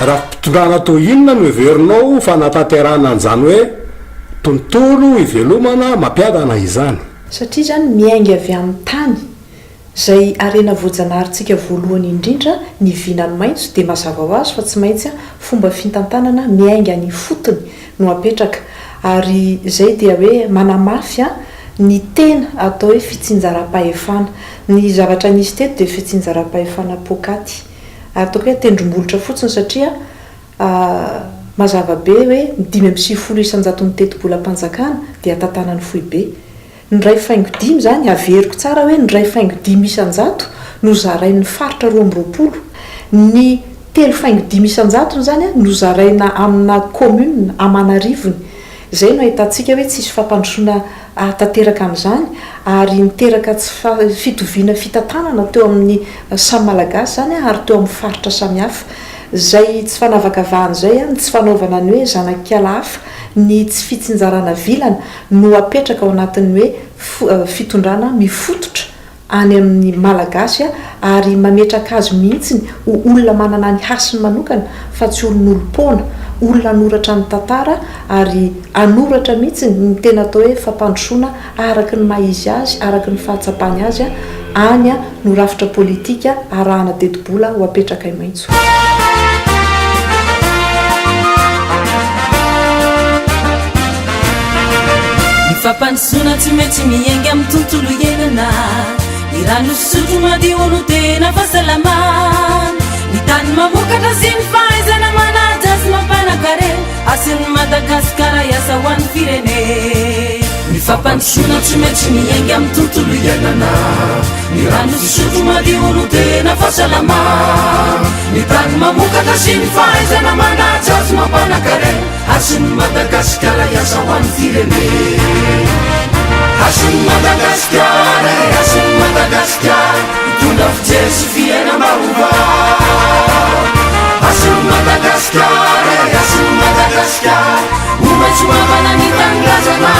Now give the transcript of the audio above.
Rafi-pitondrana toy inona no heverinao fa hanatanterahana an'izany hoe tontolo ivelomana mampiadana izany? Satria izany miainga avy amin'ny tany, izay harena voajanaharintsika voalohany indrindra, ny vinany maitso, dia mazava ho azy fa tsy maintsy fomba fintantanana miainga any ifotony no apetraka. Ary izay dia hoe manamafy ny tena atao hoe fitsinjaram-pahefana. Ny zavatra nisy teto dia fitsinjaram-pahefana poakaty. Ary ataoko hoe tendrombohitra fotsiny satria mazava be hoe ny 95 isan-jaton'ny tetibolam-panjakana dia tantanan'ny foibe. Ny iray faingo dimy izany, averiko tsara hoe ny iray faingo dimy isan-jato no zarain'ny faritra 22. Ny telo faingo dimy isan-jatony izany no zaraina amina commune aman'arivony. Izay no ahitantsika hoe tsisy fampandrosoana tanteraka amin'izany ary niteraka tsy fitoviana fitantanana teo amin'ny samy Malagasy izany ary teo amin'ny faritra samihafa. Izay tsy fanavakavahana izay, ny tsy fanaovana ny hoe zanak'ala hafa, ny tsy fitsinjarana vilana no apetraka ao anatin'ny hoe fitondrana mifototra any amin'ny Malagasy ary mametraka azy mihitsiny ho olona manana ny hasiny manokana fa tsy olon'olom-poana, olona hanoratra ny tantara ary hanoratra mihitsiny ny tena atao hoe fampandrosoana araka ny maha izy azy, araka ny fahatsapany azy, any no rafitra politika arahana tetibola ho apetrakay maitso. Ny fampandrosoana tsy maintsy miainga amin'ny tontolo iainana. Ny rano fisotro madio no tena fahasalamana. Ny tany mamokatra sy ny fahaizana manaja sy mampanan-karena. Hasin'i Madagasikara hiasa ho an'ny firenena. Ny fampandrosoana tsy maintsy miainga amin'ny tontolo iainana. Ny rano fisotro madio no tena fahasalamana. Ny tany mamokatra sy ny fahaizana manaja sy mampanan-karena. Hasin'i Madagasikara hiasa ho an'ny firenena. Hasin'i Madagasikara e, hasin'i Madagasikara, hitondra fijery sy fiainam-baovao. Hasin'i Madagasikara e, hasin'i Madagasikara, ho maitso mavana ny tanindrazana.